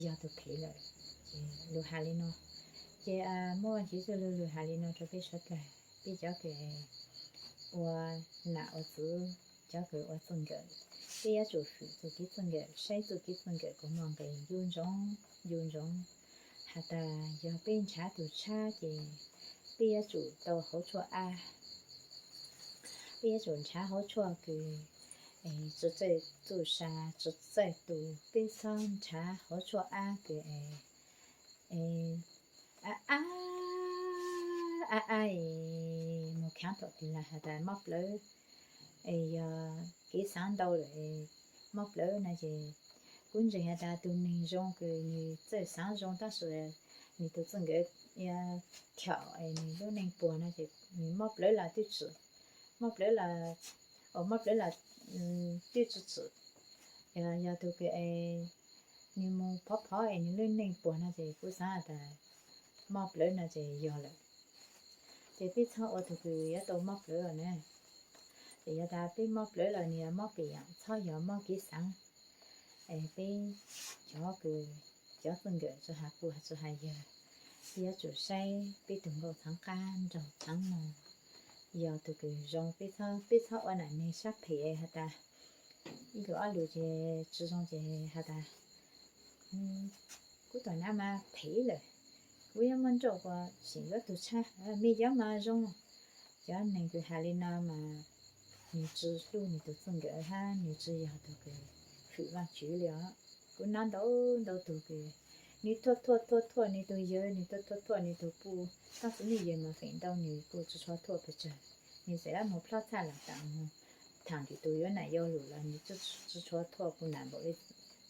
yog tus phem lawm. Ces lus has li no, ces muaj Vaj Tswv txuj lug lus has li no rau peb suav dlawg, peb cov kws ua nam ua txwv, cov kws ua txij nkawm, peb yuav tsum hwm txuj kev txij nkawm, saib txuj kev txij nkawm kom muaj nqis, ncu ntsoov, ncu ntsoov. Has tas yog peb nrhav tus tshab ces peb yuav tsum tau hauv tshuaj ab, peb yuav tsum nrhav hauv tshuaj kws tsi txawj txuj sa, tsi txawj tu, peb txhob nrhav hauv tshuaj ab kws ab ab ab ab es mus khaav tom twg los has tas mob plawv, es yog kev xaav ntau lawm mob plawv no ces kuv ntseeg has tas tus neeg zoo kws nws txawj xaav zoo tab sis nws tus txij nkawm thiaum es nws lub neej puas no ces nws mob plawv los twb tsi, mob plawv los, mob plawv los twb tsi txwm. Yog tus kws es nws mus phov phov es nws lub neej puas no ces kuv xaav has tas mob plawv no ces yog lawm. Ces peb txhob ua tus kws yuav tau mob plawv os na. Ces yog tas peb mob plawv los nws yog mob pim yaam, txhob yog mob kev xaav. Es peb cov kws, cov txij nkawm tsi has kuv tsi has yawg, peb yuav tsum saib peb tus nkauj txheev qab nraug txheev noog. Yog tus kws zoo peb txhob, peb txhob ua nam neeg sab phem has tas ib lus ob lus ces tsi zoo ces has tas kuv tom nav mas phem lawm, kuv yuav muab nrauj ua seem yuav tug tshab, mej cov mas zoo. Cov neeg kws has li no mas nws tsi hlub nws tus txij nkawm hab nws tsi yog tus kws hwm Vaajtswv li os. Kuv nov ntau ntau tug kws nws thuaj thuaj thuaj thuaj nws tug yawg, nws thuaj thuaj thuaj nws tug puj, tab sis nws yawg mas feem ntau nws kuj tsi tshua thuaj pes tsawg. Nws txawm mus plhob txhaj laam taam mus thaam ntim tus yuav nam yuav lwm los nws tsi tshua thuaj puj nam npaum li,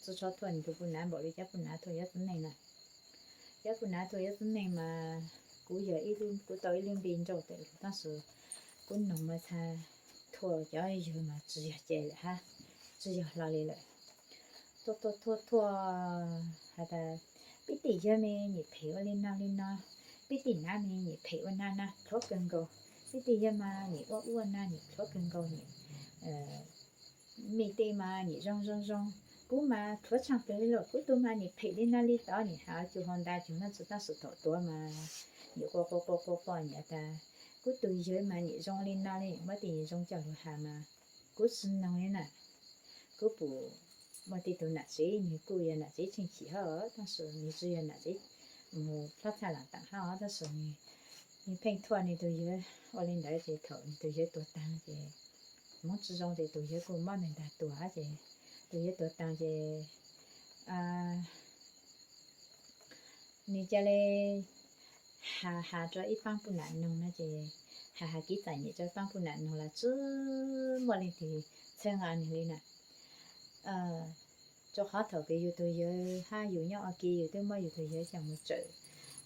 tsi tshua thuaj nws tus puj nav npaum li cov puj nav thuaj yuav txiv neej na. Cov puj nav thuaj yuav txiv neej mas kuv yog ib lub, kuv tau ib lub npe nrauj tawm lug tab sis kuv noog mas txha thuaj cov yawg mas tsi yog cai lawm hab, tsi yog hlo li lawm. Thuaj thuaj thuaj thuaj has tas peb tej yawg me nyuam phem ua li no li no, peb tej nav me nyuam phem ua na na, thuav kawg nkaus. Peb tej yawg mas nyuam ua ua na nyuam thuav kawg nkaus, nyuam mej tej mas nyuam zoo zoo zoo. Kuv mas thuav tshaaj plawg li lawm, kuv tug mas nyuam phem li no li tod, nyuam has cug hau nta cug noj tsi tab sis thaum tuav mas nyuam quaj quaj quaj quaj quaj nyuam tas kuv tug yawg mas nyuam zoo li no li, muab tej nyuam zoo coj lug has mas kuv tsi noog li na. Kuv pum muaj tej tug nam tsev, nws kuj yog nam tsev tsheej chim hab tab sis nws tsi yog nam tsev mus plhob txhaj laam taam hab tab sis nws pheej thuaj nws tug yawg ua li ntawd ces thaum nws tug yawg tuag taag ces hmoov tsi zoo ces tug yawg kuj mob nws ntag tuag hab ces tug yawg tuag taag ces nws ca le has has rau ib paab puj nam noog no ces has has kev txom nyem rau paab puj nam noog los tsi muaj leej twg txhawb nqa nws li na. Rua qhov thaum kws yug tug yawg hab yug nyob ua ke yug twb muab yug tug yawg coj mus tsawm,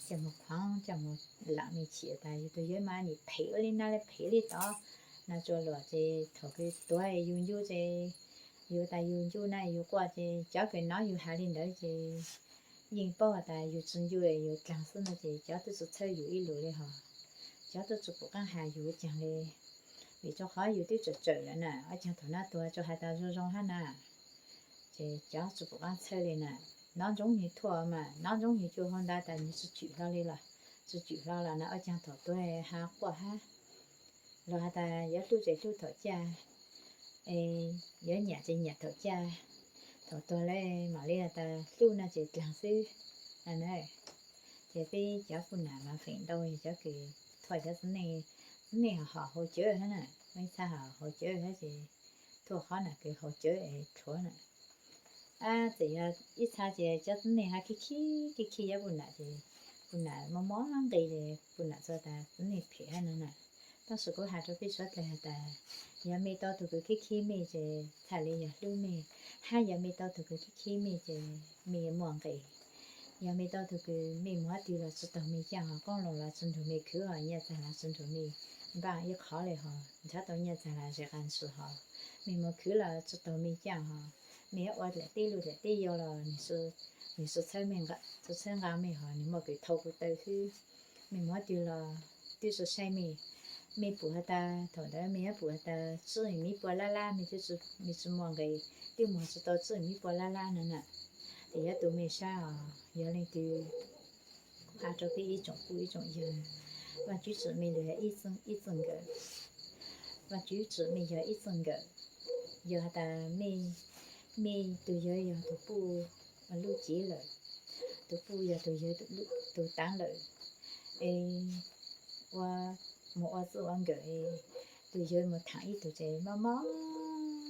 coj mus khuam, coj mus laam me chim tas yug tug yawg mas nyuam phem ua li no li phem li tod no rua luag ces thaum kws tuav yug ncu ces yug tas yug ncu na yug quaj ces cov kws nov yug has li ntawd ces yeej paub has tas yug tsi ncu yug dlaag xwb no ces cov twb tsi txhawb yug ib lus li hos, cov twb tsi pum qaab has yug ua caag li. Vim rua qhov yug twb tsawm tsawm lawm na, ua caag thaum nov tuag tsi has tas zoo zoo hab na. Ces cov tsi pum qaab txhawb li na, nov ntsoov nwg thuaj mas nov ntsoov nwg cua hau nta tas nwg tsi tswm hlo li los, tsi tswm hlo los na ua caag thaum tuag has quaj hab. Los has tas yuav hlub ces hlub thaum caj, yuav nyam ces nyam thaum caj, thaum tuag lawm mam li has tas hlub no ces dlaag xwb. Ces peb cov puj nam mas feem ntau yog cov kws thuaj cov txiv neej, txiv neej hom hom haus cawv hab na, ib txha hom haus cawv hab ces thuaj qhov nam kws haus cawv es rhuav na. Ab, txawm yog ib txha ces cov txiv neej hab khib khib khib khib yuav puj nam ces puj nam mob mob nqis ces puj nam txhua tas txiv neej phem hab no na. Tab sis kuv has rua peb suav dlawg has tas yog mej tau tug kws khib khib mej ces txhaj li yog hlub mej, hab yog mej tau tug kws khib khib mej ces mej yuav muaj nqis. Yog mej tau tug kws mej mus hab twg los tsi taug mej caaj hos, qoob loo los tsi nrug mej khwv hos, nyaj txag los tsi nrug mej npaaj ib qhov le hos, nrhav tau nyaj txag los zes qas ntshis hos, mej mus khwv los tsi taug mej caaj hos, mej yuav ua dlaim teb lug dlaim teb yau los nwg tsi txhawb mej, tsi txhawb nqaa mej hos, nwg muaj kws thau kuv taw xwb. Mej mus hab twg los twb tsi saib mej. Mej pum has tas thaum ntawd mej yuav pum has tas tswb miv pua lab lab, mej twb tsi, mej tsi muaj nqis, twb muag tsi tau tswb miv pua lab lab no na. Ces yog tus me sab os, yog leej twg kuv has rau peb ib tsoom phooj ib tsoom ywg, Vaajtswv tsim me yog ib txwm nkawm, Vaajtswv tsim me yog ib txwm nkawm. Yog has tas mej, mej tus yawg yog tus puj lub cev lawm, tus puj yog tus yawg tus taav lawm, es ua, mus ua txwj ua nkawm, tus yawg mus thaam ib tug ces mob mob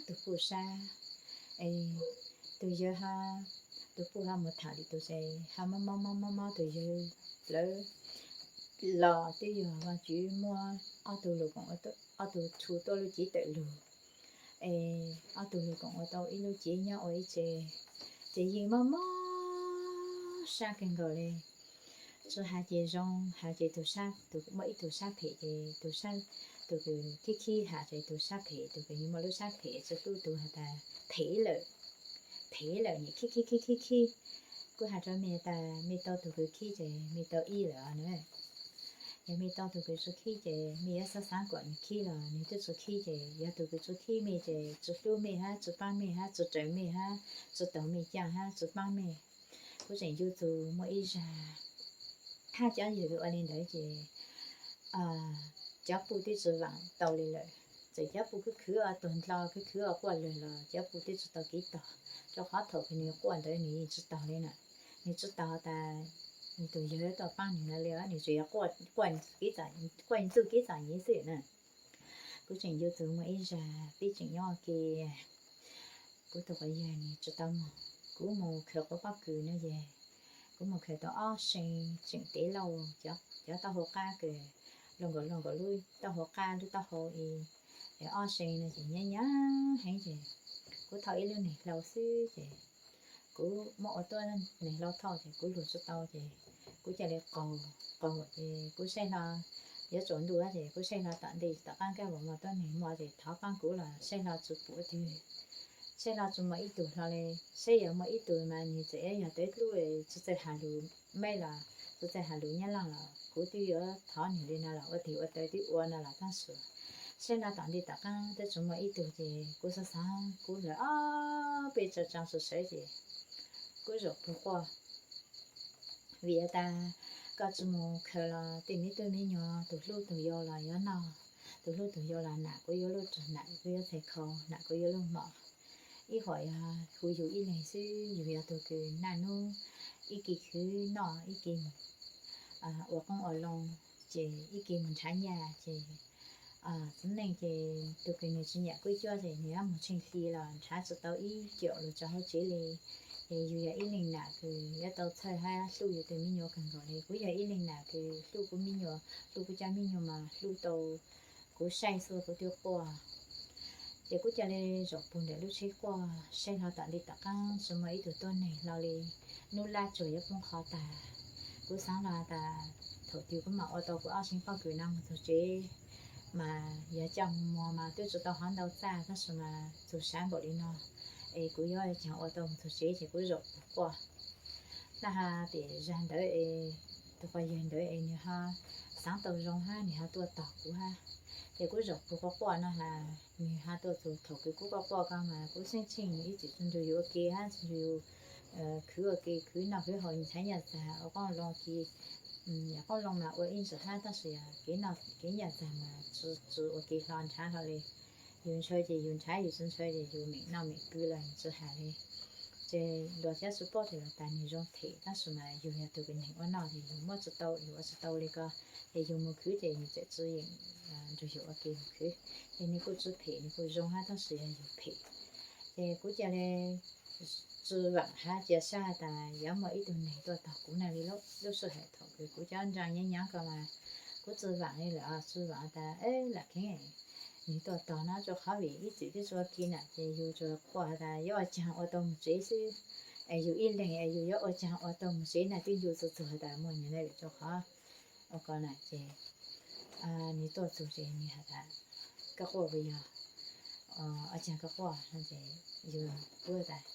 tus puj sab, es tus yawg ha, tus puj ha mus thaam lwm tus ces ha mob mob mob mob mob tus yawg plawv los twb yog Vaajtswv muab ob tug lug koom, ob tug tshu tuaj lub cev tawm lug, es ob tug lug koom ua tau ib lub cev nyob ua ib tse, ces yeej mob mob sab kawg nkaus li. Tsi has ces zoo, has ces tus sab, tus muaj ib tug sab phem ces tus sab, tus kws khib khib has ces tus sab phem, tus kws muaj lub sab phem tsi hlub tus has tas phem lawm, phem lawm, nim khib khib khib khib khib. Kuv has rau mej tas mej tau tus kws khib ces mej tau ib lawm na. Yog mej tau tus kws tsi khib ces mej yuav xav xav kom nws khib los nws twb tsi khib, ces yog tus kws tsi khib mej ces tsi hlub mej hab, tsi paab mej hab, tsi raws mej hab, tsi taug mej caaj hab, tsi paab mej. Kuv tseem yuav txug muaj ib zag, hab cov yawg ua li ntawd ces cov puj twb tsi vaam tau li lawm. Txawm cov puj khwv khwv ua tuag ndlo, khwv khwv ua quaj lawg los cov puj twb tsi tau kev tog, rau qhov thaum kws nws quaj ntawd nws yeej tsi taug li na. Nws tsi taug tas nws tus yawg tuaj paab nws no li, nws tsuas yog quaj ntxuj kev txom nyem xwb na. Kuv tseem yuav txug muaj ib zag peb tseem nyob ua ke, kuv tus quas yawg nws tsi tau moog, kuv mus khaws quas pob kws no es kuv mus khaws tau ob see tseem tev lauj, cov taub hau qab kws luaj nkaus luaj nkaus lub taub hau qab lub taub hau i, es ob see no ces nyab nyab heev ces kuv thauj ib lub neeg hlau xwb ces kuv muab ua tuab neeg hlau thauj ces kuv luag tsi tau ces kuv ca le qaug, qaug ces kuv saib hlo, yuav tsaus ntuj ces kuv saib hlo tom ntej tom qaab kab npaum mas tuab neeg muaj ces thov paab kuv los saib hlo tsi pum twg, saib hlo tsi muaj ib tug hlo li. Saib yog muaj ib tug mas nws txawm yog tawv dlub tsi txawj has lus Meb los tsi txawj has lus Nyab Laj los kuv twb yuav thov nws li no los ua tig ua taw twb ua no los tab sis saib no tom ntej tom qaab twb tsi muaj ib tug ces kuv xav xav kuv lawv ob peb tsa tsoo sawv sawv ces kuv zaum pug quaj. Vim tas koj tsi mus khaws los tej me tub me nyuam tus hlub tus yau los yuav noj, tus hlub tus yau los nam kuv yuav lub rog nam kuv yuav txhais khau nam kuv yuav lub mom. Ib huam yog hu yug ib leeg xwb, yug yog tug kws naj nub ib ke khwv noj ib ke ua qoob ua loo, ces ib ke mus nrhav nyaj ces txiv neej ces tug kws nws tsi nyam kuj cuab ces nws yuav mus tsheej hli los nrhav tsi tau ib caum lug rau hauv tsev li. Ces yug yog ib leeg nam kws yuav tau txhawj hab hlub yug tug me nyuam kawg nkaus li. Kuv yog ib leeg nam kws hlub kuv me nyuam, hlub kuv cov me nyuam mas hlub tau kuv saib xwb kuv twb quaj. Ces kuv ca le zaum pug ntawm lub tsheb quaj saib hlo tom ntej tom qaab tsi muaj ib tug tuab neeg hlo li. Nub lab tsuag yuav poob qho tag, kuv xaav hlo tas thaum twg kuv mam ua tau kuv ob seev pob kws no mus txug tsev, mas yog coj mus muag mas twb tsi tau hov ntau txaj tab sis mas txug sab npaum li no es kuv yuav caag ua tau mus txug tsev ces kuv zaum pug quaj. Naj has pem zag ntawd es tus quas yawg ntawd es nws ho xaav tau zoo hab nws ho tuaj tog kuv hab. Ces kuv zaum pug quaj quaj no has nws ho tuaj txug thaum kws kuv quaj quaj ko mas kuv xeeb tsheej nws ib txwm tsi nrug yus ua ke hab tsi nrug yus khwv ua ke, khwv noj khwv haus, nrhav nyaj txag ua qoob loo ke. Qoob loo mas ua ib ntsis hab tab sis kev noj kev nyaj txag mas tsi ua ke hlo nrhav hlo li. Yus ntshaw ces yus nrhav, yus tsi ntshaw ces yus meem noj meem pw los tsi has li. Ces luag cov tsi paub ces luag tas nws zoo phem tab sis mas yus yog tug kws neeg ua noj ces yus muab tsi tau, yus ua tsi tau li ko. Ces yus mus khwv ces nws txawm tsi yeem nrug yus ua ke mus khwv. Ces nws kuj tsi phem, nws kuj zoo hab tab sis yog yus phem. Ces kuv ca le tsi vaam hab cia sab has tas yuav muaj ib tug neeg tuaj tog kuv na li. Lub sij hawm thaum kws kuv cov nra nyaav nyaav ko mas kuv tsi vaam li lawm, tsi vaam tas lam kheev nws tuaj tog no rua qhov vim ib txwm twb tsi ua ke na ces yus tsuas quaj has tas yuav ua caag ua tau mus tsev xwb. Es yus ib leeg es yus yuav ua caag ua tau mus tsev na, twb ncu txug txug has tas muaj nyuag ntawd lawm rua qhov ua ko na ces nws tuaj txug ces nws has tas koj quaj puas yog, ua caag koj quaj no ces yus kuj tas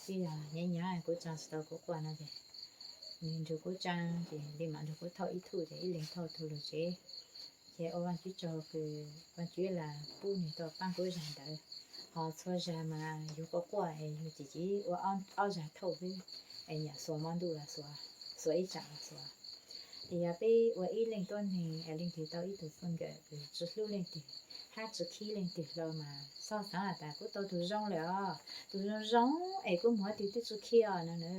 twb yog nyaav nyaav kuv tsaa tsi tau kuv quaj no ces nws nrug kuv tsaa ces li mam nrug kuv thauj ib thum ces ib leeg thauj tug lug tsev. Ces ua Vaajtswv tsaug kws Vaajtswv lam pub nws tuaj paab kuv zag ntawd. Ho txhua zag mas yus quaj quaj es yus tsis ua ob zag thauj xwb, es nyam xuas hmo ntuj los xuas, xuas ib tsam los xuas. Es yog peb ua ib leeg tuab neeg es leej twg tau ib tug txij nkawm kws tsis hlub leej twg hab tsis khib leej twg hlo mas txhob xaav has tas kuv tau tug zoo lawm os, tug zoo zoo es kuv muab tug twb tsis khib os no na.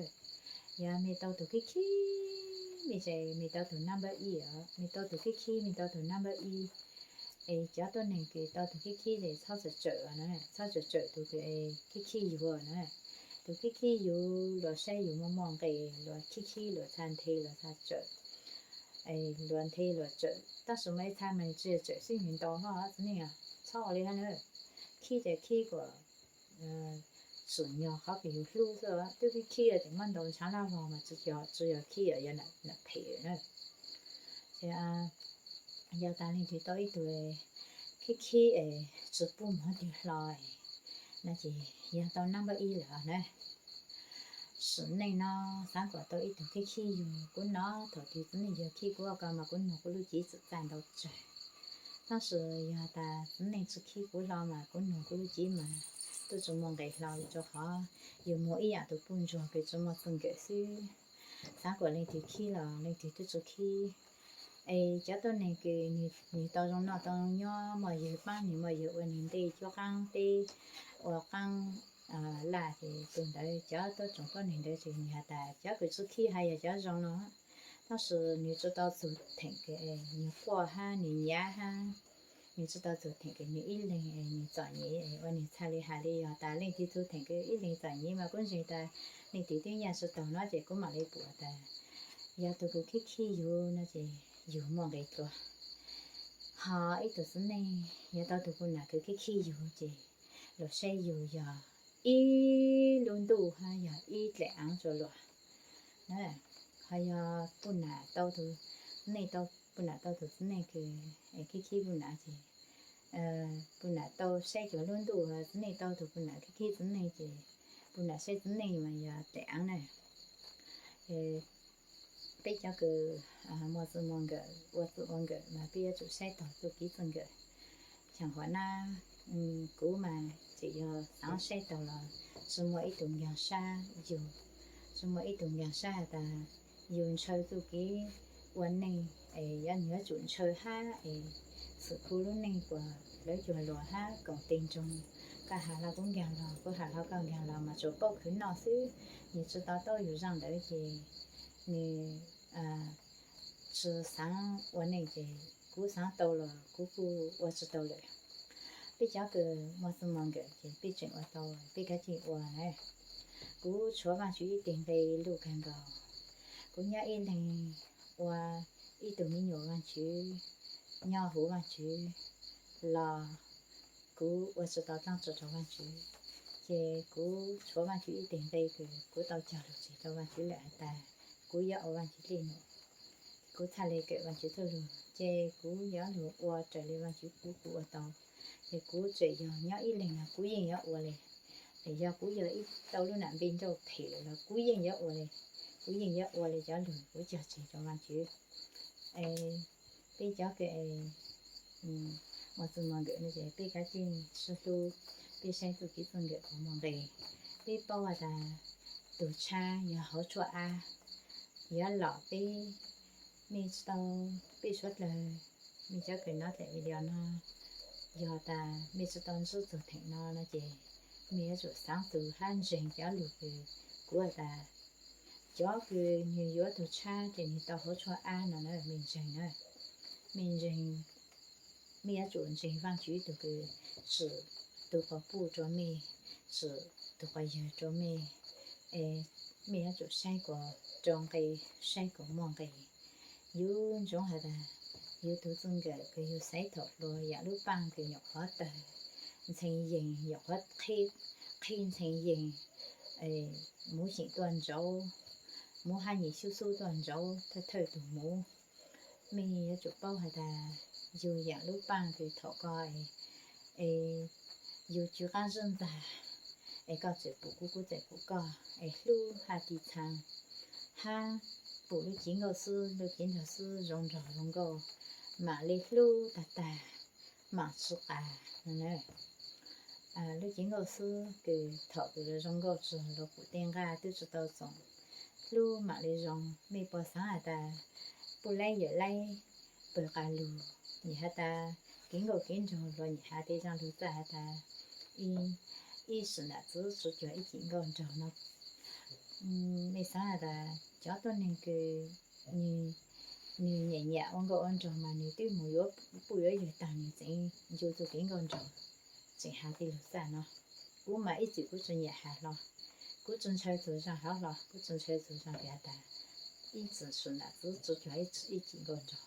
Yog mej tau tug khib khib, mej tau tug nab npawb ib os, mej tau tug khib khib, mej tau tug nab npawb ib. Es cov tuab neeg kws tau tug khib khib ces txhob txawm tsawm, txhob txawm tsawm tug kws khib khib yus na. Tug khib khib yus luag saib yus muaj muaj nqis, luag khib khib luag txha nthe luag txha tsawm, luag nthe luag tsawm, tab sis muaj ib txha mas tsi tsawm xwb nws ntaus ho txiv neej, txhob ua li hab na. Khib ces khib kuas tsim nyog qhov kws yus hlub xwb, twb khib khib ces muab ntaus ntshaav laj vog mas tsi yog khib, yog nam phem na. Ces yog tas leej twg tau ib tug khib khib es tsis pub muab tug hlo no ces yog tau nab npawb ib lawm na. Sim neej no xaav kom tau ib tug khib khib yus, kuv nov thaum twg txiv neej yog khib kuv ko mas kuv nug kuv lub cev txim txaj ntau tsawg. Tab sis yog tas txiv neej tsis khib kuv hlo mas kuv nug kuv lub cev mas twb tsis muaj nqis hlo, rau qhov yus muaj ib yam tus puj ntsuag kws tsis muaj txij nkawm xwb. Xaav kom leej twg khib los leej twg twb tsis khib. Es cov tuab neeg kws nwg tau zoo noj tau nyob, muaj yawg paab nwg, muaj yawg ua nwg ntej cuab qaab teb, ua qaab laj ces tug ntawd cov tuab tsoom tuab neeg ntawd ces nwg has tas cov kws tsis khib hab yog cov zoo no. Tab sis nwg tsis tau txug theem kws nwg quaj hab nwg nyab hab, nwg tsis tau txug theem kws nwg ib leeg nwg txom nyem ua nwg txhaj le has li. Yog tas leej twg txug theem kws ib leeg txom nyem mas kuv ntseeg tas leej twg twb nyaj tsis taug no ces kuv mam li pum tas yog tug kws khib khib yus no ces yus muaj nqis dlua. Ho ib tug txiv neej yog tau tug puj nam kws khib khib yus ces luag saib yus yog ib lub ntuj hab yog ib dlaim aav rua luag. Ho yog puj nam tau tug txiv neej, puj nam tau tug txiv neej kws khib khib puj nam ces puj nam tau saib cov lub ntuj, txiv neej tau tug puj nam khib khib txiv neej ces puj nam saib txiv neej mas yog dlaim aav na. Peb cov kws muaj txij muaj nkawm, ua txij ua nkawm mas peb yuav tsum saib taug txuj kev txij nkawm. Thaum huv nab kuv mas tseem yog xaav saib taug los tsis muaj ib tug nkaag sab yug, tsis muaj ib tug nkaag sab has tas yug ntshaw txuj kev ua neej es yog nwg yuav tsum ntshaw hab es txhum kuv lub neej kuas lawv cuag luag hab koom teg nroog. Koj has hlo kuv nkaag los, kuv has hlo koj nkaag los mas tsuas paub khwv noj xwb, nwg tsis to taub yug zaaj ntawd ces nwg tsis xaav ua neej ces kuv xaav tau los kuv kuj ua tsis tau lawm. Peb cov kws muaj txij muaj nkawm ces peb tseem ua tau, peb kav tsij ua na. Kuv tshuav Vaajtswv ib teg nqe luj kawg nkaus. Kuv nyob ib leeg ua ib tug me nyuam Vaajtswv, nyob huv Vaajtswv los kuv ua tsis tau dlaab tsi rau Vaajtswv. Ces kuv tshuav Vaajtswv ib teg nqe kws kuv tau cog lug tseg rau Vaajtswv lawm has tas kuv yuav ua Vaajtswv dlej num, kuv txhaj le kawm Vaajtswv txuj lug ces kuv yuav lug ua raws le Vaajtswv pub kuv ua tau. Ces kuv tseem yog nyob ib leeg no kuv yeej yuav ua le. Es yog kuv yog ib tau lub nam npe nrauj phem lawm los kuv yeej yuav ua le, kuv yeej yuav ua le cov lug kuv cog tseg rau Vaajtswv. Peb cov kws muaj txij muaj nkawm no ces peb kav tsij sib hlub, peb saib txuj kev txij nkawm kom muaj nqis. Peb paub has tas tug tshab yog hauv tshuaj ab, yuav lom peb. Mej tsis tau, peb suav dlawg, mej cov kws nov daim video no, yog tas mej tsis tau ntsib txug theem no no ces mej yuav tsum xaav txug hab ntseeg cov lug kws kuv has tas cov kws nwg yuav tug tshab ces nwg tau hauv tshuaj ab no na, mej ntseeg na. Mej ntseeg, mej yuav tsum ntseeg Vaajtswv tug kws tsim tug quas puj rua mej, tsim tug quas yawg rua mej. Es mej yuav tsum saib kom rau nqe, saib kom muaj nqe. Yus ntsoov has tas yus tug txij nkawm kws yus xaiv thaum hluas yaam lub paaj kws nyuam qhuav tawg ntxhee yeeg, nyuam qhuav qhib ntxhee yeeg, muv xyeem tuaj ntsauv, muv hab nyem xub xub tuaj ntsauv thawj thawj tug muv. Mej yuav tsum paub has tas yus yaam lub paaj kws thaum ko es yus tsw qaab zib ntxag, es koj txawm pum kuv, kuv txawm pum koj, es hlub hab ti txhaa, hab pum lub cev nkauj xwb, lub cev nraug xwb zoo nraug zoo nkauj, maam le hlub tag tag, maam tsi qas. lub cev nkauj xwb, kws thaum kws zoo nkauj tsuag los kuv tej nqaj twb tsi tau txoom hlub mam li zoo. Mej puas xaav has tas puj laib yawm laib pawg qas lug, nyam has tas kev nkauj kev nraug los nyam has tej zaaj lug txawj has tas ib sim nam txwv tsuv cuag ib cim nkauj nraug no. Mej xaav has tas cov tuab neeg kws nwg nyam nyam ua nkauj ua nraug mas nwg twb mus yuav puj yuav yawg taag nwg tseem ncu txug kev nkauj nraug, tseem has tej lug txawj no. Kuv mas ib txwm kuv tsi nyam has hlo, kuv tsi ntshaw txug zaaj hlo, kuv tsi ntshaw txug zaaj has tas ib sim nam txwv tsuv cuag ib cim nkauj nraug,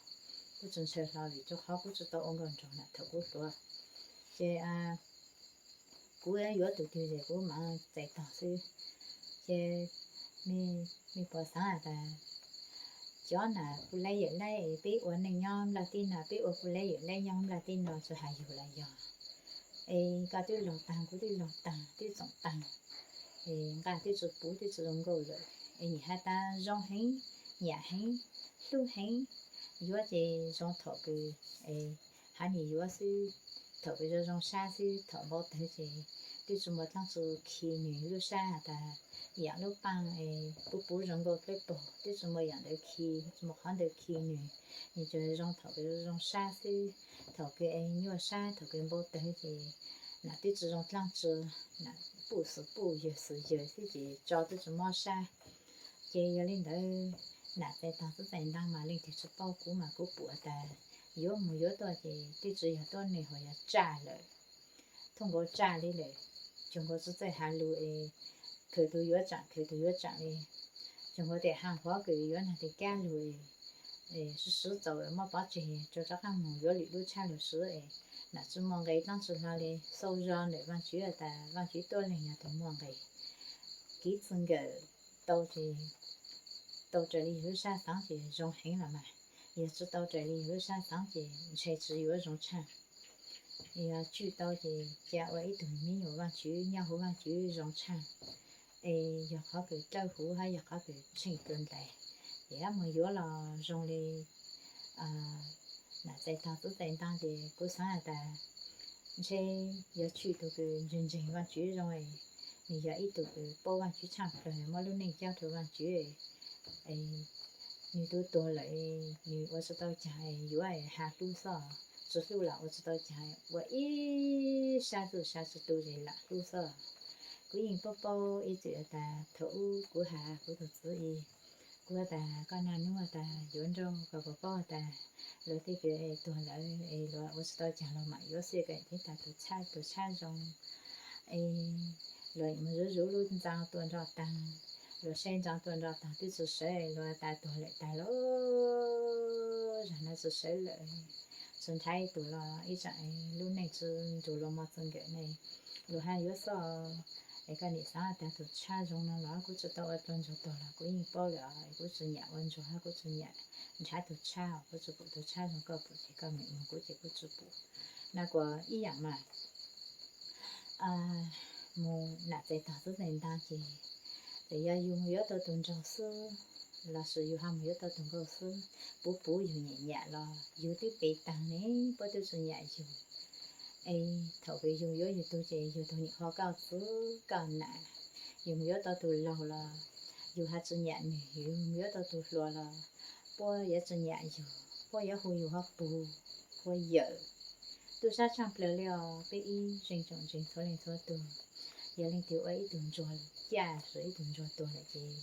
kuv tsi ntshaw hlo vim rua qhov kuv tsi tau ua nkauj nraug na thaum kuv hluas. Ces kuv yuav tug twg ces kuv mam txais tog xwb. Ces mej puas xaav has tas cov nam puj laib yawm laib es peb ua neej nyob nplaj teb no, peb ua puj laib yawm laib nyob nplaj teb no tsi has yug los yog es koj twb laug taag, kuv twb laug taag, twb txoom taag, es nqaj twb tsi puv twb tsi zoo nkauj lawm, es nyam has tas zoo heev, nyam heev, hlub heev, yuav ces zoo thaum kws hav nwg yuav xwb, thaum kws zoo zoo sab xwb, thaum npau tawg ces twb tsi muaj dlaab tsi khi nwg lub sab has tas yaam lub paaj es puv puv zoo nkauj dlawb paug, twb tsi muaj yaam ntawd khi, tsi muaj qhov ntawd khi nwg, nwg tsuas zoo thaum kws zoo sab xwb. Thaum kws es nyuaj sab, thaum kws npau tawg ces nam twb tsi zoo dlaab tsi, nam puj xwm puj yawg xwm yawg xwb ces tso twb tsi mob sab. Ces yog li ntawd, nam txais tog xwb txais ntaag mas leej twg tsi paub, kuv mas kuv pum has tas yuav mus yuav tuaj ces twb tsi yog tuab neeg ho yog tsaj lawm, thooj nkaus tsaj li lawm. Cuag nkaus tsi txawj has lug es khaws tug yuav tsaam, khaws tug yuav tsaam li. Cuag nkaus tes haa hov kws yuav nag tes kab lug, swv swv txaus muab pov tseg rua rov qaab mus yuav lwm lub tshab lug swv es nam tsi muaj nqe dlaab tsi hlo li. Xau zog ntawm Vaajtswv has tas Vaajtswv tuab leeg yog tug muaj nqe. Kev txwv nkawm tau ces tau raws li yug lub sab xaav ces zoo heev los mas, yog tsi tau raws li yug lub sab xaav ces ntshe tsi yuav zoo tshaaj. Yog tswj tau ces ca ua ib tug miv nyuam Vaajtswv nyob huv Vaajtswv zoo tshaaj. Es yog qhov kws dlawb huv hab yog qhov kws tsheej dlua ntais, ces hab moog yuav los zoo li nam txais tog xwb txais ntaag ces kuv xaav has tas ntshe yog tswj tug kws ntseeg ntseeg Vaajtswv zoo, nwg yog ib tug kws paub Vaajtswv tshaaj plawg, muab lub neej cob rua Vaajtswv, nwg tub tuag lawm, nwg ua tsi tau caag yuav has hlub xwb, tsi hlub los ua tsi tau caag, ua ib sab txuj sab tsi tu es lam hlub xwb. Kuv yeej paub paub ib txwm has tas thaum ub kuv has kuv tug txwv es kuv has tas koj naj nub has tas yuav nrauj, koj puas paub has tas luag tej kws tuag lawm es luag ua tsi tau caag los mam yuav xwb, koj yeej teb tas tus tshab, tus tshab zoo es luag mus zuv zuv lub ntxa tuaj nroj taag, luag saib ntxa tuaj nroj taag twb tsi sawv, luag tas tuag lawm tas lawm, zag no tsi sawv lawm, tsi nrhav ib tug los ib tsaam lub neej tsi nrug luag mog txwv nkawm ne, luag hab yuav xwb. Es koj nim xaav tas tus tshab zoo no los kuv tsi tau ua dlua ntsuag tuag los kuv yeej paub lawm, kuv tsi nyam ua ntsuag hab kuv tsi nyam nrhav tus tshab, kuv tsi pum tus tshab zoo, koj pum ces koj mam mus, kuv ces kuv tsi pum. Na kuas ib yaam mas mus nam txais tog xwb txais ntaag ces, txawm yog yug mus yuav tau tus nraug xwb lossis yug ho mus yuav tau tus nkauj xwb, puv puv yug nyam nyam los yug twb pem taag ne, puab twb tsi nyam yug. Es thaum kws yug yuav yug tug ces yug tug nyam ho kauj txwv kauj nam, yug mus yuav tau tus laug los yug ho tsi nyam nwg, yug mus yuav tau tus hluas los puab yuav tsi nyam yug, puab yuav hu yug ho pug, hu yawm. Tub sab tshaaj plawg li os peb ib zeej tsoom ntseeg txhua leej txhua tug. Yog leej twg ua ib tug ntsuag caj, ib tug ntsuag tuag lawm ces